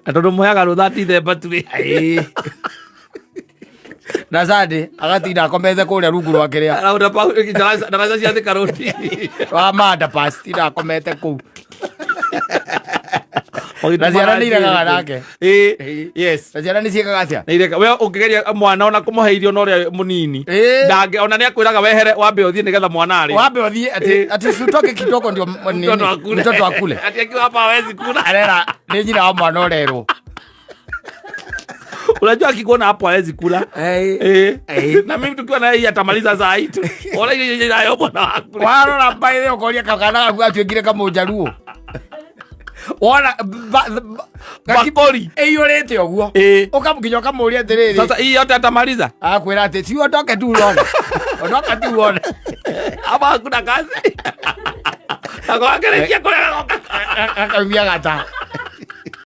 Na tondũ mũheaga rũtha tithemba tu rĩ. Ĩĩ. Na Sunday agatinda akomete kũrĩa rungu rwa kĩrĩa Arauta pau ndaraca cia Thika Road. Wa Manda Pass, tinda akomete kũu. Na ciana nĩ iregaga nake. Ĩĩ. Yes. Na ciana nĩ ciĩkaga atĩa? Na ireka we ũngĩgeria mwana ona kũmũhe irio na ũrĩa mũnini. Ĩĩ. Ndangĩ ona nĩ akwĩraga wehere wambe ũthiĩ nĩgetha mwana arĩe. Wambe ũthiĩ atĩ atĩ si utoke kidogo ndio nini, Mtoto akule. Mtoto akule. Ati akiwa hapa hawezi kula. Arera nĩ nyina wa mwana ũrerwo. Unajua akikuona hapo hawezi kula. Eh. Eh. Eh. Na mimi tukiwa naye hii atamaliza saa hii tu. Ona ile ile nayo mwana wangu. Warora mbaĩ ũkoria kakana gaku gatuĩkire kamũnjaruo. Wona Bakori. Ĩiyũrĩte ũguo. Ĩĩ. Ũkamũkinya ũkamũria atĩrĩrĩ. Sasa hii yote atamaliza. Akwĩra atĩ si uondoke tu uone. Ondoka tu uone. Ama hakuna kazi. Na kwa kile kule Akaumia gata.